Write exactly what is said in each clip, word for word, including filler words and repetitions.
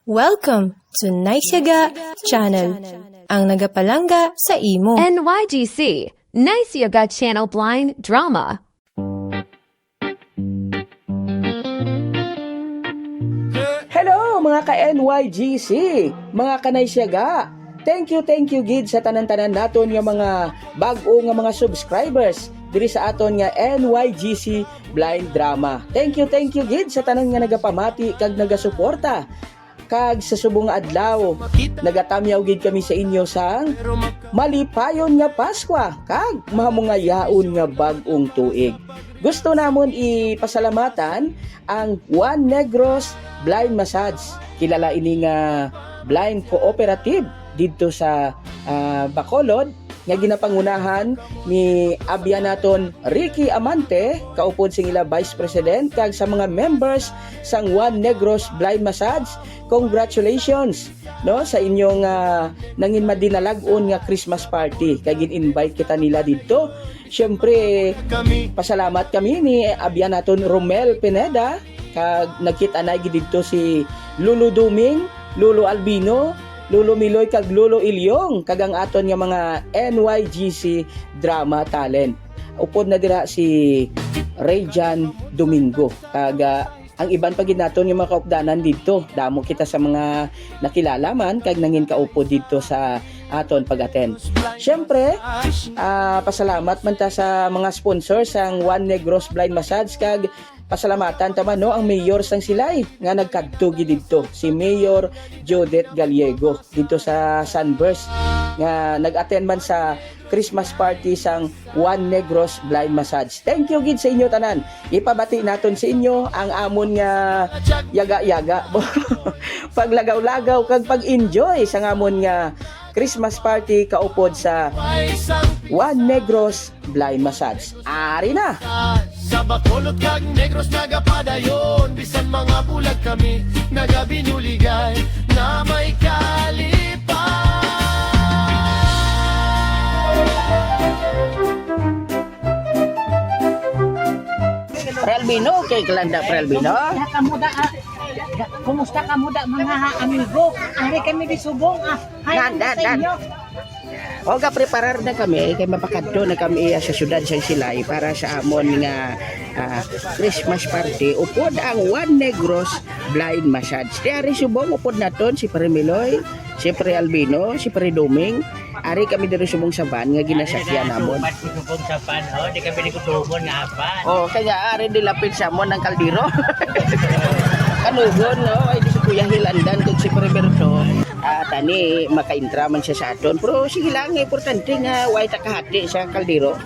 Welcome to Nice Yaga Channel, ang nagapalangga sa imo. N Y G C, Nice Yaga Channel Blind Drama. Hello, mga ka-N Y G C, mga ka-Nice Yaga. Thank you, thank you gid sa tanan-tanan naton nga mga bag-o nga mga subscribers diri sa aton nga N Y G C Blind Drama. Thank you, thank you gid sa tanan nga nagapamati kag nagasuporta. Kag sa subong nga adlaw, nagatamyaw gid kami sa inyo sang malipayon nga Paskwa kag mahamungayaon nga bag-ong tuig. Gusto namon ipasalamatan ang Juan Negros Blind Massage. Kilala ini nga blind cooperative didto sa, ah, Bacolod, nga ginapangunahan ni abyan naton Ricky Amante, kaupod sing ila Vice President, kag sa mga members sang Juan Negros Blind Massage. Congratulations, no, sa inyong, ah, nangin madinalag-on nga Christmas party, kay gin-invite kita nila didto. Siyempre, pasalamat kami ni abyan naton Romel Pineda, kag nagkit-anay gid didto si Lolo Duming, Lolo Albino, Lolo Miloy, kag Lolo Ilyong, kag ang aton nga mga N Y G C drama talent. Upod na dira si Rayjan Domingo, kag, ah, ang iban pa gid naton nga mga kaupdanan didto. Damo kita sa mga nakilala man kag nangin kaupod didto sa aton pag-attend. Siyempre, ah, pasalamat man ta sa mga sponsor sang Juan Negros Blind Massage, kag pasalamatan ta man, no, ang mayor sang Silay nga nagkadto gid didto, si Mayor Judith Gallego, didto sa Sunburst, nga nag-attend man sa Christmas party sang Juan Negros Blind Massage. Thank you gid sa inyo tanan. Ipabati naton sa inyo ang amon nga yaga-yaga. Paglagaw-lagaw kag pag-enjoy sa amon nga Christmas party kaupod sa Juan Negros Blind Massage. Ari na! Sa Bacolod kag Negros nagapadayon, bisan mga bulag kami, nagabinuligay na may kalipay. Pre Albino, okay ka lang da, Pre Albino? Kumusta ka mo da, ah? Kumusta ka mo da, mga amigo? Ari kami di subong, ah. Hi, Dan, ano Dan, sa Dan. Inyo? O, gapreparar na kami, kay mapakadto na kami, ah, sa siyudad sang Silay para sa amon nga, ah, Christmas party. Upod ang Juan Negros Blind Massage. Di ari subong, upod naton si Pre Miloy, si Pre Albino, si Pre Doming. Ari kami diri subong sa van nga ginasakyan namon. Subong sa van, oh, di kami nikutumon nga van. Oh, kaya ari di lapit sa amon ang kaldero. Kanugon, no? Ay, di si Kuya Hilandan kag si Pre Berto. Ah, tani, makaintra man siya sa aton. Pero sige lang, importante nga way ta kahati sa kaldero.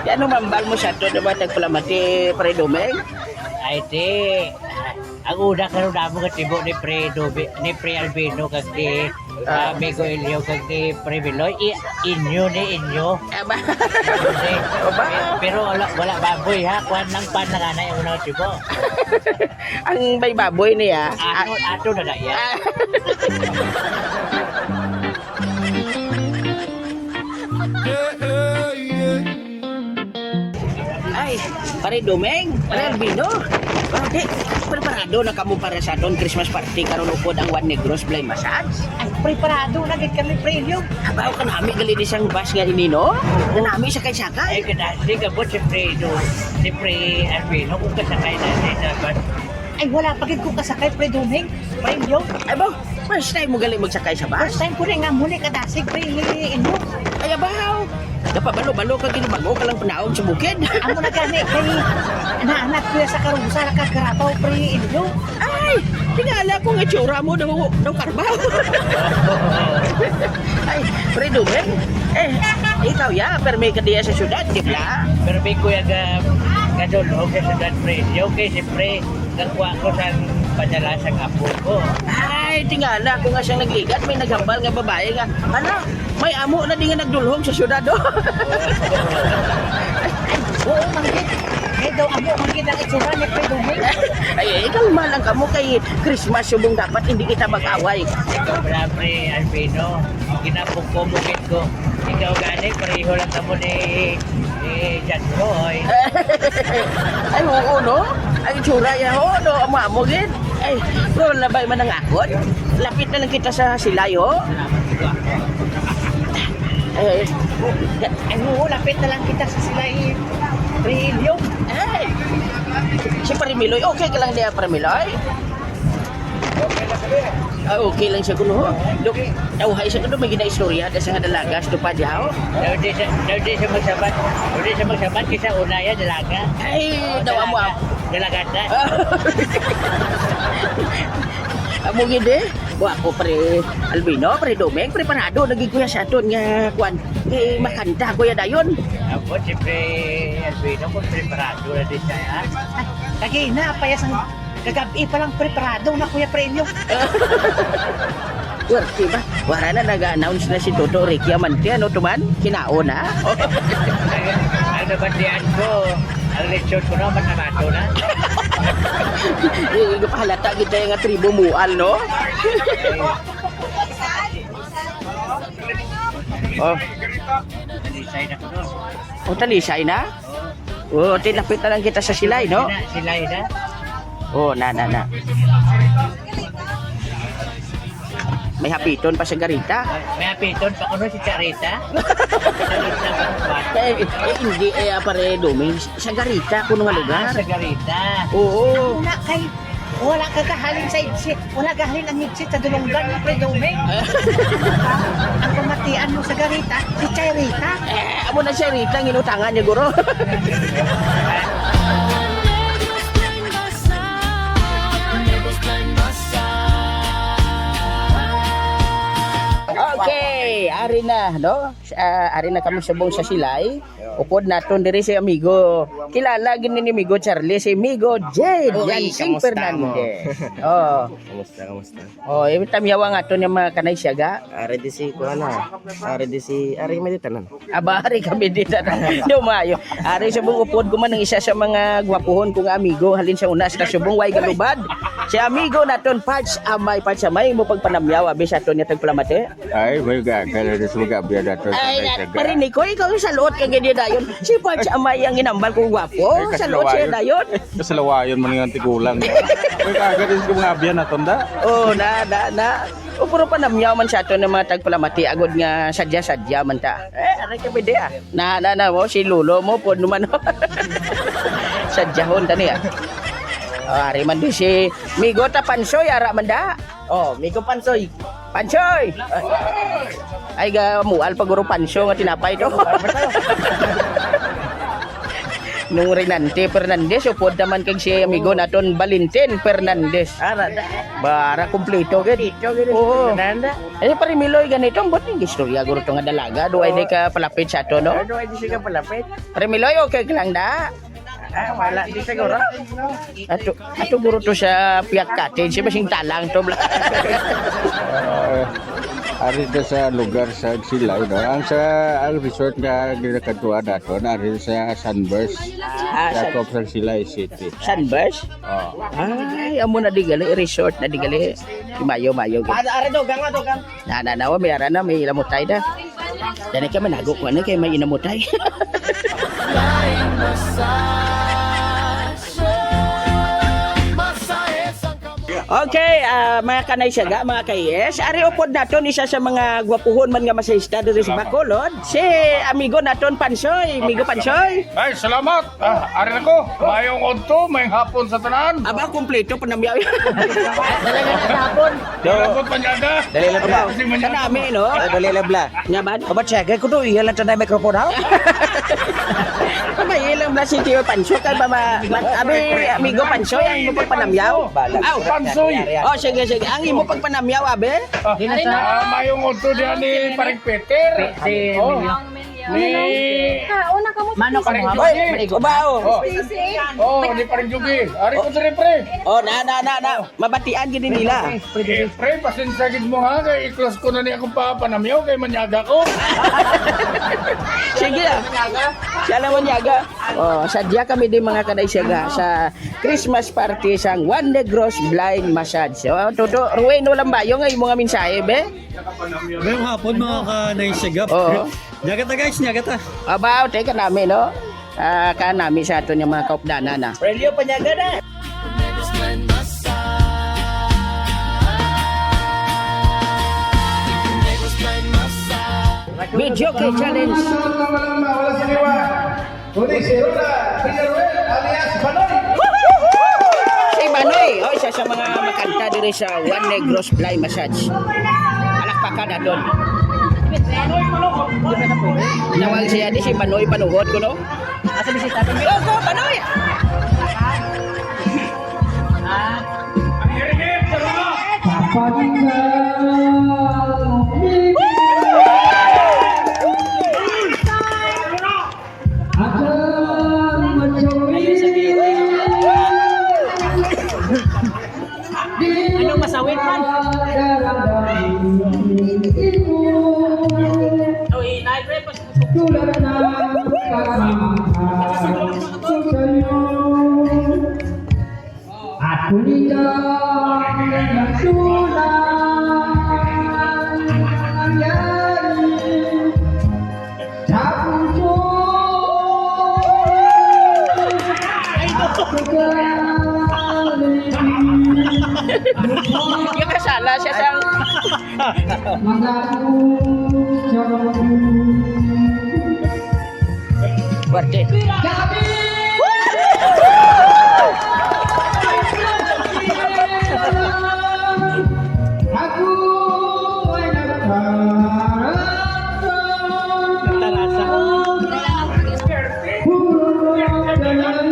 Di ano mambal mo sa aton naman nagpalamati, Pre Domeng? Ay, di. Ang una karon namo nga tibo ni Pre Dobe-, ni Pre Albino kag ni, ah, Amigo Elio kag ni Pre Miloy, i-, inyo ni inyo. Aba. Inyo ni. Aba. Pe-, pero wala, wala baboy, ha? Kuwan lang pan na nga na yung unang tibo. Ang may baboy niya. Ato, ato na na iya. Ah. Ay, Pare Domeng, Pare Albino. Pare, preparado na kamo para sa aton Christmas party karon upod ang Juan Negros Blind Massage? Ay, preparado na gid kami, Pre Elio. Abaw, kanami gali di sang bus nga ini, no? Kanami sakay-sakay. Ay, kada, di ka po si Pre Do-, si Pre Albino, kung kasakay na sa bus. Ay, wala pa gid ko kasakay, Pre Domeng. Pre Elio. Ay, ba? First time mo gali magsakay sa bus? First time ko rin nga muli kadasig, Pre Elio. Ay, abaw. Napabalo-balo ka, ginbago ka lang panaog sa bukid. Amo na gani, kay naanak ko ya sa karusa, nakagarabaw, Pre Elio. Ay, tingala ko nga itsura mo daw, daw karbaw. Ay, Pre Domeng, eh, ikaw ya, permi ka diya sa syudad, di ba? Permi ko ya ga-, gadulhog sa syudad, Pre Elio, kay siyempre, nagkuha ko sa padala sa apo ko. Ay, tingala ko nga siyang nagligat, may naghambal nga babae nga, "Hala, may amo na di nga nagdulhog sa syudad, oh." Ay, oo, manggit. Kay daw amo, manggit ang itsura ni Pre Domeng. Ay, ay, kalma lang kamo kay Christmas, subong dapat hindi kita mag-away. Ikaw pala, Pre Albino, ginapuko mo gid ko. Ikaw gani, pareho lang kamo ni, ni John Roy. Ay, oo, no? Ang itsura niya, oo, no? Amo-amo gid. Ay, oh, labay man ang akon. Lapit na lang kita sa Silay, ho. Eh, ay, oo, lapit na lang kita sa Silay, Pre Elio. Ay, si Pare Miloy, okay ka lang diya, Pare Miloy? Ah, okay lang siya kuno, ho. Dok, daw, hay siya kuno, may ginaistorya, da sa nga dalaga, sa tupad, ho. Daw di siya, daw di siya magsabat. Daw di siya magsabat, kisa una ya, dalaga. Ay, daw, amo, amo. Dalaga na. Amo gid, eh. Wa ko, Pre Albino, Pre Domeng, preparado lagi, kuya, sa aton nga, kuwan. Eh, makanta, kuya, dayon. Ako, si Pre Albino, kung preparado na din siya, ha? Ay, kagina, payas ang kagabi pa lang preparado na, Kuya Prelio. Werte ba? Wala na, nag-announce na si Toto Ricky Amante, ano, tuman? Kinaon, ha? Ang nabatian ko, ang lechon ko naman, namato na. Eh, pahalata kita yung tribo Mual, no? Oh. Talisay na ko, no? Oh, talisay na? Oh, tilapit na lang kita sa Silay, no? Sila, sila, sila. Oh, na, na, na. May hapiton pa sa garita. May hapiton pa kuno si Charita. Charita pa. Eh, eh, hindi, eh, ah, Pare Doming. Sa garita, kuno nga lugar. Ah, sa garita. Oo. Na kay wala ka kahalin sa igsit. Wala gahalin ang igsit sa dulunggan ni Pre Doming. Ang pamatian mo sa garita, si Charita. Eh, amo na si Rita ang inutangan niya, guro. Okay, ari na, no? Ah, ari na kamo subong sa Silay. Upod naton diri si amigo. Kilala gid ni amigo Charlie, si amigo Jade Uy, Yansing kamusta mo? Fernandez. Oh. Kamusta, kamusta? Oh, imi tamyawa nga to niya mga kanay siyaga. Ari di si kuan na. Ari di si, ari may di tanan. Aba, ari kami di tanan. Dumayo. Ari subong upod ko man ang isa sa mga gwapuhon kong amigo. Halin sa una sa kasubong, way galubad. Si amigo naton, Pats Amay, Pats Amay, mo pagpanamyaw, abi sa aton niya tagpalamati. Ay, may gaga na rin sa mag-abya na to. Ay, na, parinig ko, ikaw yung saluot ka ganyan dayon. Si Pats Amay ang inambal kong gwapo. Ay, saluot siya kasalawayon. Dayon. Kasalawayon man nga tigulang. May gaga rin sa mga abya na to, nda? Oh, na, na, na. O, puro panamyaw man sa ato ng mga tagpalamati, agod nga sadya-sadya man ta. Eh, aray ka, pwede, ah. Na, na, na, mo, si Lolo mo, po naman, oh. Sadyahon, tani, ah. Oh, ari man din si Migo ta Pansoy, ara man da. Oh, Migo Pansoy. Pansoy! Ay, ga, mual pa guro panso nga tinapay to. Nung Renante Fernandez, upod naman kag si amigo naton Valentin Fernandez. Ara, da. Bara, kumplito, gid. Kumplito, gid. Oo. Nanda. Ay, Pare Miloy, ganito, ang buting istorya, guro to nga dalaga. Duay Oo. Di ka palapit sa ato, no? Duay di siya palapit. Pare Miloy, okay ka lang, da? Ah, wala. Di siguro. Ato, ato guro to sa Piak Cottage, si Basing Talang to, bla. Ah, ari ta sa lugar sa Silay, no? Ang sa, ang resort nga ginakatuan nato, na ari sa Sunburst. Ah, sa San- Cobb, sa Silay City. Sunburst? Oh. Ay, amo na di gali, resort na di gali. Mayo, mayo. Ada, ada, dogang, dogang. Na, na, na, may ara na, may ilamutay na. Dali ka, manago ko, ano, kay may inamutay. Okay, ah, mga kanay siyaga, mga ka-S, ari upod naton isa sa mga gwapuhon man nga masahista diri sa Bacolod, si amigo naton Pansoy, amigo Pansoy. Ay, salamat. Ah, ari na ko. Mayong udto, mayong hapon sa tanan. Aba, kumpleto pa namyaw. Hapon. Dali lang, bla. Dali lang, bla. Kasi manyado. Kanami, no? Ah, dali lang, bla. Nya man? Abat siya, kay kuno iya lang tanay microphone, ha? Kamay ilang bla si Tio Pancho, kay ba ma-, ma-, abi, amigo Pancho, ang imo pagpanamyaw. Bala. Aw. Pansoy. Oh, sige, sige. Ang imo pagpanamyaw, abi? Ah, ah, mayong udto diyan ni Pareng Peter. Pe-, si Oh. Emilio. Ni Kaon na kamo sa Mano ka mo, Pilipinas. Oy, maligo. Oba, oh. Oh. Sisi. Oh, ni Pareng Juby. Ari ko diri, pre. Oh, na, na, na, na. Mabatian gid nila. Eh, pre, pasensya gid mo ha, kay i-close ko na ni akong papa na miyo, kay manyaga ko. Sige, ah. Siya lang manyaga. Oh, sadya kami di mga kanay siya ga sa Christmas party sang Juan Negros Blind Massage. Oh, Toto, Rueno Lambayo nga imo nga mensahe, be? Ngayong hapon, mga kanay siya ga. Oo. Nyaga ta, guys, nyaga ta. Abaw, teka nami, no? Ah, ka nami sa aton yung mga kaupdanan, ah. Relyo, panyaga na. Video kay challenge. Wala si Liwa. Kundi si Rona Villaruel alias Banoy. Si Banoy, oh, isa sa mga makanta diri sa One Negros Fly Massage. Palakpakan naton. Tawag siya di si Banoy Panuhot, kuno. Asa bisita? Go, go, Banoy! Ano masawit man? Oh, inay, pre, pas- At kung ikaw ay nagtulak, sa puso, Yung kasala siya sa Mga Fuerte. Ako ay nagkaramdam. Tarasa. Puro na lang.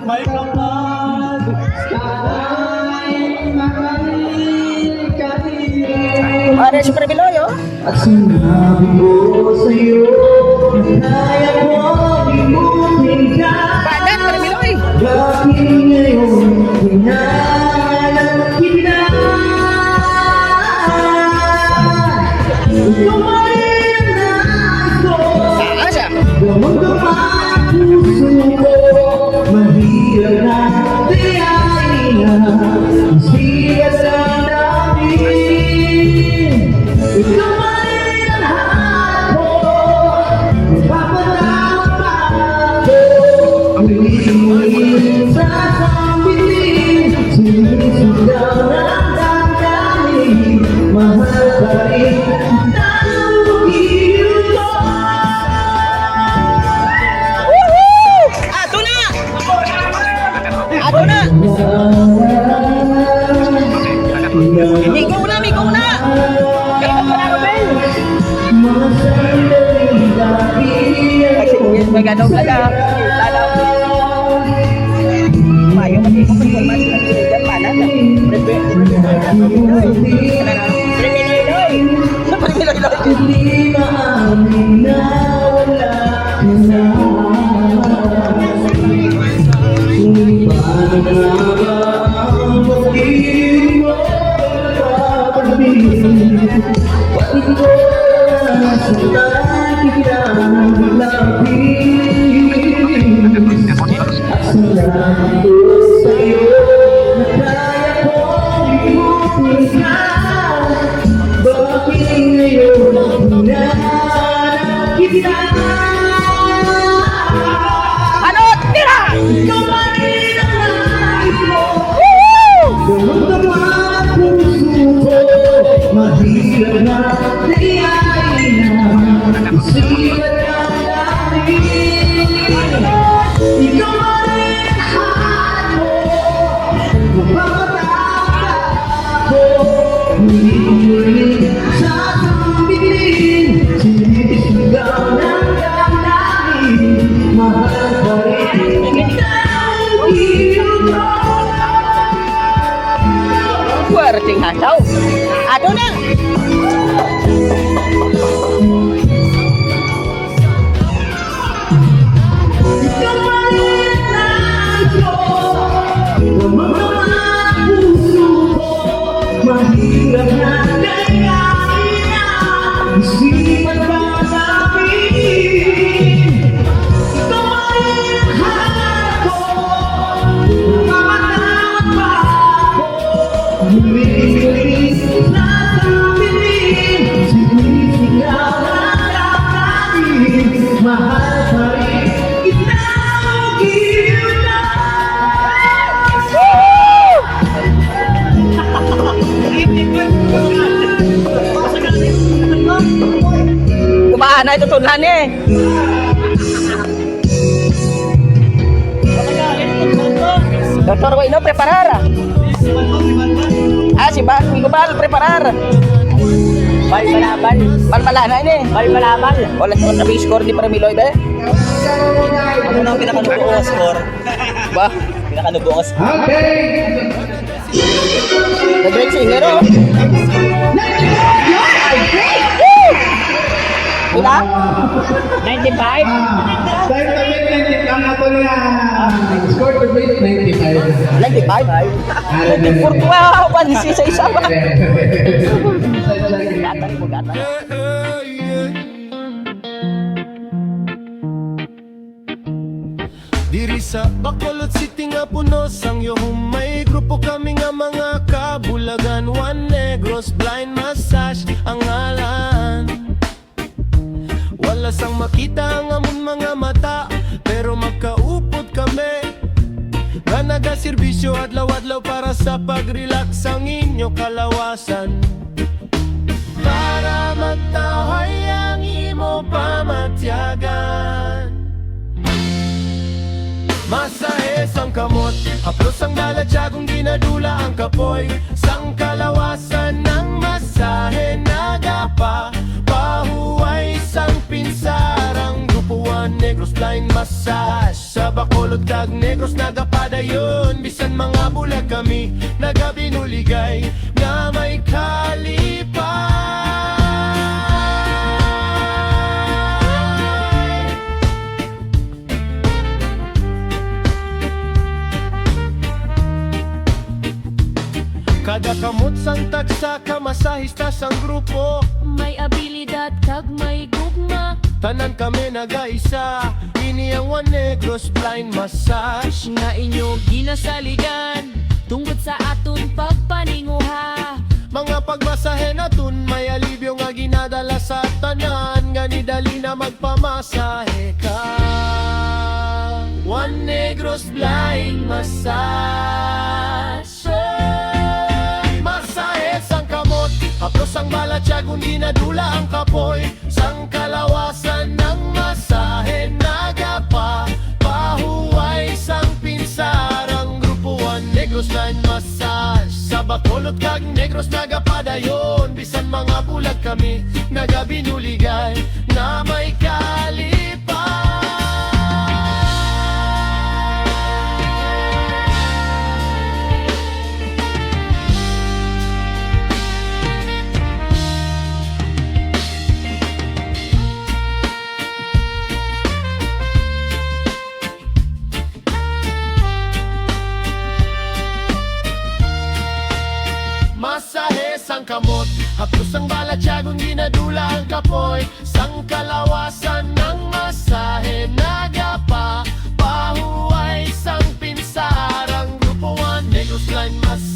May kapal, karay, maray, kahiya. Pare, si Pre Biloy, oh. At sinabi ko sa'yo, kaya ko limutin ka. Padat, Pre Biloy. Bakit ngayon hinahanap kita? Ikaw pa rin ang nais ko. Saan siya? Gamot ka pa ang puso ko. Mahirap na, di ay na. Siya sa dami. Ikaw pa rin ang hanap ko. Magpapatawad pa ako. Muli-muli sa sambitin. Sinisigaw ng damdamin. Mahal pa rin kita. Woohoo! Ato na! Ato na! Migo na, migo na! Migo na, Ruben! Ay, sige, may ganun pala. Tala. Mayo, kasi kung may format, nagsusulat pala. Pre Miloy! Pre Miloy! Di maamin na wala ka na. Paano nga ba ang pag-ibig mo? Pati ko nasaktan kita ng labis. At salamat ko sa'yo na kaya kong limutin ka. Bakit ngayon hinahanap kita? Ano? Tira! Ikaw pa rin ang nais ko. Woohoo! Gamot ka pa ang puso ko. Mahirap na, di ay na. Isipan ka namin. Ikaw pa rin ang hanap ko. Mapapatawad ako. Muli-muli sa sambitin. Sinisigaw ng damdamin. Mahal pa rin kita. Puwerteng hataw. Ato na! Mahal pa rin kita. Ay, tutudlan eh. Doktor Wayno, preparar. Ah, si Bal, Miguel Bal, preparar. Bal Balabal. Bal Balana ini. Bal Balabal. Wala ko sa score ni Parmiloy, be. Ano na ang pinakanubo nga score? Ba? Pinakanubo nga score. Okay. The Great Singer, oh. Diba? Ninety-five? Ah, time to beat ninety, ang ato nga score to beat ninety-five. Ninety-five? Ah, ninety-four. Wow, pansi sa isa ba? Bugatan, bugatan. Diri sa Bacolod City nga puno sang yuhum, may grupo kami nga mga kabulagan. One Negros Blind Massage ang ngalan. Wala sang makita ang amon mga mata, pero magkaupod kami nga nagaserbisyo adlaw-adlaw para sa pag-relax sang inyo kalawasan. Para magtahay ang imo pamatyagan. Masahe sang kamot, haplos ang balatyagon, ginadula ang kapoy. Sang kalawasan ng masahe, nagapa pahuway sang pinsarang grupo One Negros Blind Massage. Sa Bacolod kag Negros nagapadayon, bisan mga bulag kami, nagabinuligay nga may kalipay. Kada kamot sang tagsa ka masahista sang grupo, may abilidad kag may gugma. Tanan kami nagaisa, ini ang One Negros Blind Massage nga inyo ginasaligan tungod sa aton pagpaninguha. Mga pagmasahe naton may alibyo nga ginadala sa tanan, nga nidali na magpamasahe ka. One Negros Blind Massage. Masahe sang kamot, haplos ang balatyagon, ginadula ang kapoy. Sang kalawasan ng masahe, nagapa pahuway sang pinsarang grupo One Negros Blind Massage. Sa Bacolod kag Negros nagapadayon, bisan mga bulag kami, nagabinuligay na may kalipay. Masahe sang kamot, haplos ang balatyagon, ginadula ang kapoy. Sang kalawasan ng masahe, nagapa pahuway sang pinsarang grupo One Negros Blind Massage.